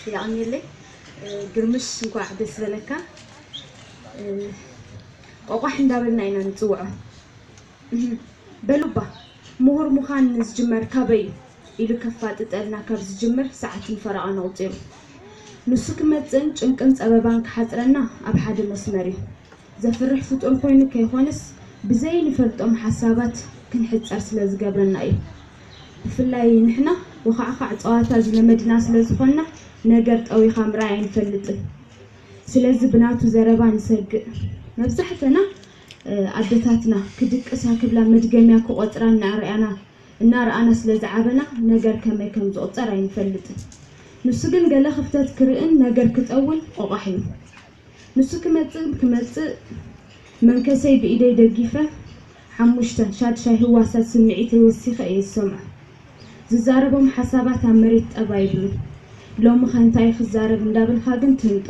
የቐንየለይ። እ፣ ግርምሽ፣ እንኳዕ ደስ በለካ። እ፣ ቆቋሕ እንዳበልና ኢና ንጽውዖ። እህ፣ በሉባ፣ ምሁር ምዃን ዝጅመር ካበይ እዩ ኢሉ ከፋጥጠልና ካብ ዝጅምር ሰዓትን ፈረቓን ኣቑጺሩ። ንሱ ክመጽእን ጭንቅን ጸበባን ክሓጽረና ኣብ ሓደ መስመር እዩ። ዘፍርሕ ፍጡር ኮይኑ ከይኾነስ፣ ብዘይንፈልጦም ሓሳባት ክንሕጸር ስለ ዝገብረና እዩ። ብፍላይ ንሕና ወኻዕኻዕ ጸዋታ ዝለመድና ስለ ዝኾንና፣ ነገር ጠዊኻ ምርኣይ ኣይንፈልጥን። ስለዚ ብናቱ ዘረባ ንሰግእ። መብዛሕተና፣ እ፣ ኣደታትና ክድቅሳ ክብላ መድገምያ ክቖጽራ እናረኣና፣ እናረኣና ስለ ዝዓበና፣ ነገር ከመይ ከም ዝቑጸር ኣይንፈልጥን። ንሱ ግን ገለ ክፍተት ክርእን ነገር ክጠውን ቆቋሕ እዩ። ንሱ ክመጽእ ክመጽእ መንከሰይ ብኢደይ ደጊፈ፣ ሓሙሽተ ሻድሻይ ህዋሳት ስምዒተይ ወሲኸ እየ ዝሰምዖ። ዝዛረቦም ሓሳባት ኣብ መሬት ጠብ ኣይብሉን። ሎሚ ኸ እንታይ ክዛረብ እንዳበልካ ግን ትህንጦ።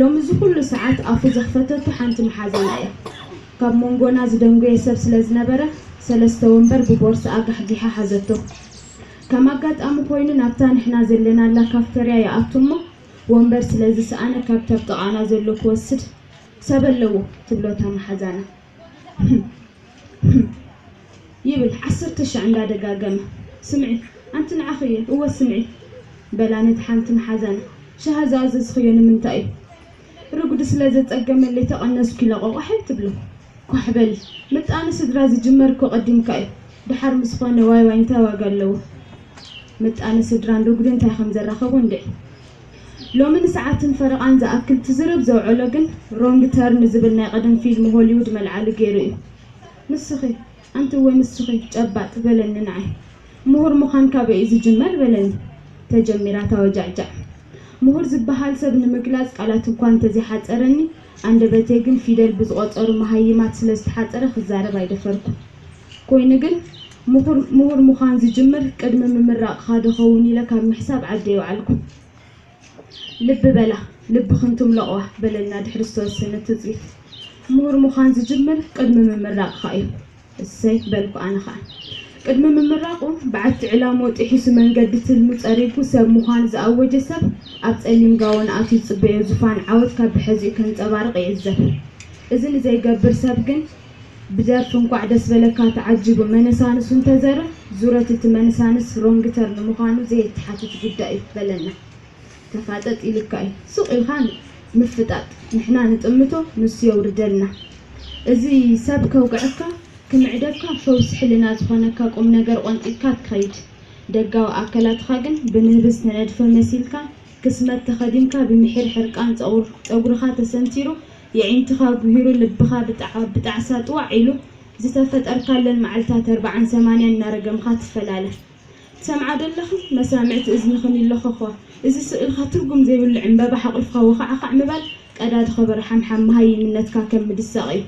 ሎሚ እዚ ኩሉ ሰዓት ኣፉ ዘኽፈተቱ ሓንቲ መሓዛና እያ። ካብ መንጎና ዝደንጎየ ሰብ ስለ ዝነበረ፣ ሰለስተ ወንበር ብቦርስኣ ጋሕጊሓ ሓዘቶ። ከም ኣጋጣሚ ኮይኑ ናብታ ንሕና ዘለናላ ካፍተርያ ይኣቱ እሞ፣ ወንበር ስለ ዝሰኣነ ካብቲ ኣብ ጥቓና ዘሎ ክወስድ፣ ሰብ ኣለዎ ትብሎ እታ መሓዛና። ይብል ዓሰርተ ሻዕ እንዳደጋገመ። ስምዒ፣ ኣንቲ ንዓኺ እየ፣ እወ ስምዒ፣ በላ ነቲ ሓንቲ መሓዛና። ሻሂ ዝኣዘዝኽዮ ንምንታይ እዩ? ርጉዲ ስለ ዘጸገመለይ ተቐነስኩ ኢለ ቆቋሕ ትብሎ። ኳሕ በሊ፣ ምጣነ ስድራ ዝጅመር እኮ ቀዲምካ እዩ። ደሓር ምስ ኾነ ዋይ ዋይ እንታይ ዋጋ ኣለዎ? ምጣነ ስድራን ርጉድን እንታይ ከም ዘራኸቦ እንድዒ። ሎሚ ንሰዓትን ፈረቓን ዝኣክል ትዝርብ ዘውዐሎ ግን ሮንግ ተርን ዝብል ናይ ቀደም ፊልም ሆሊውድ መልዓሊ ገይሩ እዩ። ንስኺ፣ ኣንቲ እወ ንስኺ፣ ጨባጥ፣ በለኒ ንዓይ። ምሁር ምዃን ካበይ እዩ ዝጅመር? በለኒ። ተጀሚራ እታ ወጃዕጃዕ። ምሁር ዝበሃል ሰብ ንምግላጽ ቃላት እኳ እንተዘይሓጸረኒ፣ ኣንደበተይ ግን ፊደል ብዝቖጸሩ መሃይማት ስለ ዝተሓጸረ ክዛረብ ኣይደፈርኩን። ኮይኑ ግን፣ ምሁር፣ ምሁር ምዃን ዝጅምር ቅድሚ ምምራቕኻ ዶ ኸውን ኢለ ካብ ምሕሳብ ዓዲ ኣይወዓልኩን። ልቢ በላ፣ ልብኽን ትምለቕዋ፣ በለና ድሕሪ ዝተወሰነ ትጽቢት። ምሁር ምዃን ዝጅምር ቅድሚ ምምራቕኻ እዩ። እሰይ በልኩ ኣነ ኸኣ። ቅድሚ ምምራቑ፣ በዓቲ ዕላምኡ ጥሒሱ መንገዲ ትልሙ ጸሪጉ ሰብ ምዃኑ ዝኣወጀ ሰብ፣ ኣብ ጸሊም ጋወን ኣትዩ ዝጽበዮ ዙፋን ዓወት ካብ ብሐዚኡ ከንጸባርቕ ይዕዘብ። እዚ ንዘይገብር ሰብ ግን፣ ብደርፊ እንኳዕ ደስ በለካ ተዓጂቡ መነሳንሱ እንተዘርእ፣ ዙረት እቲ መነሳንስ ሮንግ ተርን ምዃኑ ዘየተሓትት ጉዳይ እዩ በለና። ተፋጠጥ ኢሉካ እዩ። ሱቕ ኢልካ ምፍጣጥ። ንሕና ንጥምቶ፣ ንሱ የውርደልና። እዚ ሰብ ከውግዐካ፣ ክምዕደካ፣ ፈውሲ ሕልና ዝኾነካ ቁም ነገር ቆንጢጥካ ትኸይድ። ደጋዊ ኣካላትኻ ግን ብንህቢ ዝተነድፈ መሲልካ፣ ክስመት ተኸዲንካ፣ ብምሒር ሕርቃን ጸጉር-፣ ጸጉርኻ ተሰንቲሩ፣ የዒንትኻ ጉሂሩ፣ ልብኻ ብጣዕ-፣ ብጣዕሳ ጥዋዕ ኢሉ፣ ዝተፈጠርካለን መዓልታት ኣርብዓን ሰማንያን እናረገምካ ትፈላለ። ትሰምዓ ዶ ኣለኺ? መሳምዕቲ እዝንኽን ይለኸኽዋ። እዚ ስቕ ኢልካ ትርጉም ዘይብሉ ዕምበባ ሓቑፍካ ወኻዕኻዕ ምባል ቀዳዲ ከበሮ ሓምሓም መሃይምነትካ ከም ምድሳቕ እዩ።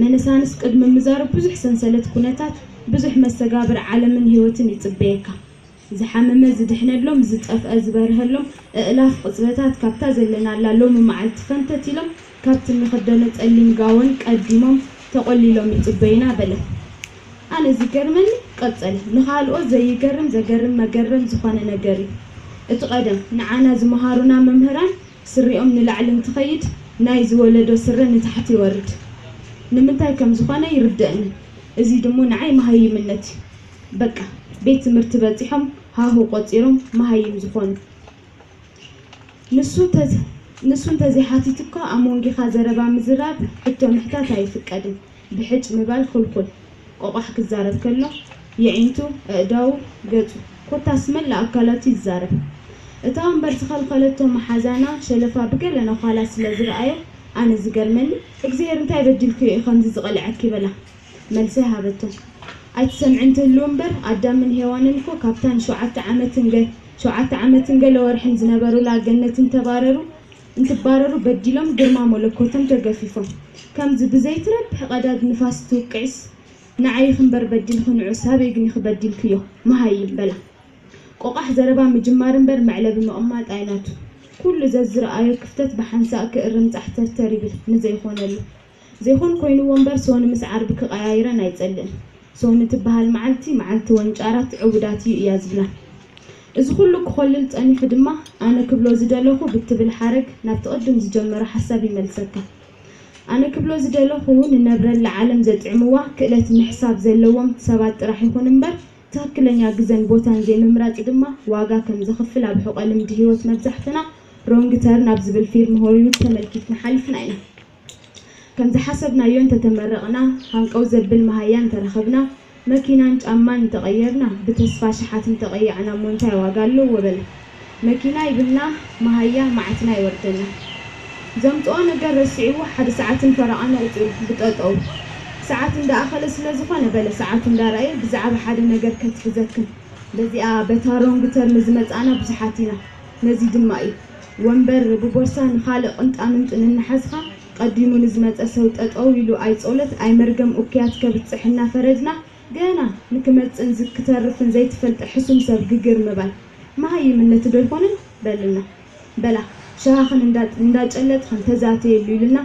መነሳንስ ቅድሚ ምዛሩ ብዙሕ ሰንሰለት ኩነታት፣ ብዙሕ መስተጋብር ዓለምን ህይወትን ይጽበየካ። ዝሓመመ ዝድሕነሎም፣ ዝጠፍአ ዝበርሀሎም እእላፍ ቅጽበታት ካብታ ዘለናላ ሎሚ መዓልቲ ፈንተት ኢሎም ካብቲ እንኽደኖ ጸሊም ጋወን ቀዲሞም ተቖሊሎም ይጽበዩና በለ። ኣነ ዝገርመኒ ቀጸለ፣ ንኻልኦት ዘይገርም ዘገርም መገረም ዝኾነ ነገር እዩ። እቲ ቀደም ንዓና ዝመሃሩና መምህራን ስሪኦም ንላዕሊ እንትኸይድ ናይ ዝወለዶ ስረ ንታሕቲ ይወርድ። ንምንታይ ከም ዝኾነ ይርደእኒ። እዚ ድሞ ንዓይ መሃይምነት እዩ። በቃ ቤት ትምህርቲ በጺሖም ሃሁ ቆጺሮም መሃይም ዝኾኑ። ንሱ ተዝ-፣ ንሱ እንተዘይሓቲቱካ ኣሞንጊኻ ዘረባ ምዝራብ፣ ሕቶ ምሕታት ኣይፍቀድን። ብሕጭ ምባል ክልኩል። ቆቋሕ ክዛረብ ከሎ የዒንቱ፣ ኣእዳዉ፣ ገጹ፣ ኮታስ መላእ ኣካላቱ ይዛረብ። እታ ወንበር ዝኸልኸለቶ መሓዛና ሸለፋ ብገለ ነዃላት ስለ ዝረኣዮ፣ ኣነ ዝገርመኒ፣ እግዚኣብሔር እንታይ በዲልክዮ እዩ ከምዚ ዝቐልዐኪ? በላ። መልሲ ኣይሃበቶን። ኣይትሰምዒ እንተልዎ እምበር፣ ኣዳምን ሄዋንን እኮ ካብታ ንሸውዓተ ዓመትን ገ-፣ ሸውዓተ ዓመትን ገለ ወርሕን ዝነበሩላ ገነት እንተባረሩ፣ እንትባረሩ በዲሎም ግርማ መለኮቶም ተገፊፎም። ከምዚ ብዘይትረብሕ ቀዳድ ንፋስ ትውቅዕስ፣ ንዓይ ኢኺ እምበር በዲልኺ፣ ንዑ ሳበይ ግን ኢኺ በዲልክዮ፣ መሃይም በላ። ቆቋሕ ዘረባ ምጅማር እምበር መዕለቢ ምቕማጥ ኣይናቱ። ኩሉ ዘዝረኣዮ ክፍተት ብሓንሳእ ክእርም ጻሕተርተር ይብል ንዘይኾነሉ። ዘይኮን ኮይንዎ እምበር ሶኒ ምስ ዓርቢ ክቐያይረን ኣይጸልእን። ሶኒ ትበሃል መዓልቲ፣ መዓልቲ ወንጫራት ዕቡዳት እዩ እያ ዝብላ። እዚ ኩሉ ክኾልል ጸኒሑ ድማ ኣነ ክብሎ ዝደለኹ ብትብል ሓረግ ናብቲ ቅድም ዝጀመሮ ሓሳብ ይመልሰካ። ኣነ ክብሎ ዝደለኹ ንነብረላ ዓለም ዘጥዕምዋ ክእለት ምሕሳብ ዘለዎም ሰባት ጥራሕ ይኹን እምበር ትኽክለኛ ግዘን ቦታን ዘይምምራጽ ድማ ዋጋ ከም ዘኽፍል ኣብ ሕቖ ልምዲ ህይወት መብዛሕትና ሮንግ ተርን ኣብ ዝብል ፊልም ሆሊውድ ተመልኪትና ሓሊፍና ኢና። ከም ዝሓሰብናዮ እንተተመረቕና፣ ሃንቀው ዘብል መሃያ እንተረኸብና፣ መኪናን ጫማን እንተቐየርና፣ ብተስፋ ሸሓት እንተቐያዕና እሞ እንታይ ዋጋ ኣለዎ በለ። መኪና ይብልና መሃያ መዓትና ይወርደና። ዘምፅኦ ነገር ረሲዕዎ ሓደ ሰዓትን ፈረቓን ኣቑፂሩ ብጠጠው። ሰዓት እንዳኣኸለ ስለ ዝኾነ በለ ሰዓቱ እንዳረኣየ ብዛዕባ ሓደ ነገር ከትሕዘክን። በዚኣ በታ ሮንግ ተርም ዝመፃና ብዙሓት ኢና። ነዚ ድማ እዩ ወንበር ብቦርሳ ንኻልእ ቅንጣምንጥን እናሓዝኻ ቀዲሙ ንዝመፀ ሰብ ጠጠው ኢሉ ኣይፀውለት ኣይመርገም እኩያት ከብፅሕ እናፈረድና ገና ንክመፅን ዝክተርፍን ዘይትፈልጥ ሕሱም ሰብ ግግር ምባል መሃይምነት ዶ ኣይኮነን በልና። በላ ሸሃኽን እንዳ- እንዳጨለጥኽን ተዛተየሉ ኢሉና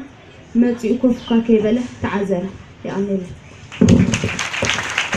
መፂኡ ኮፍካ ከይበለ ተዓዘረ። የቐንየለይ።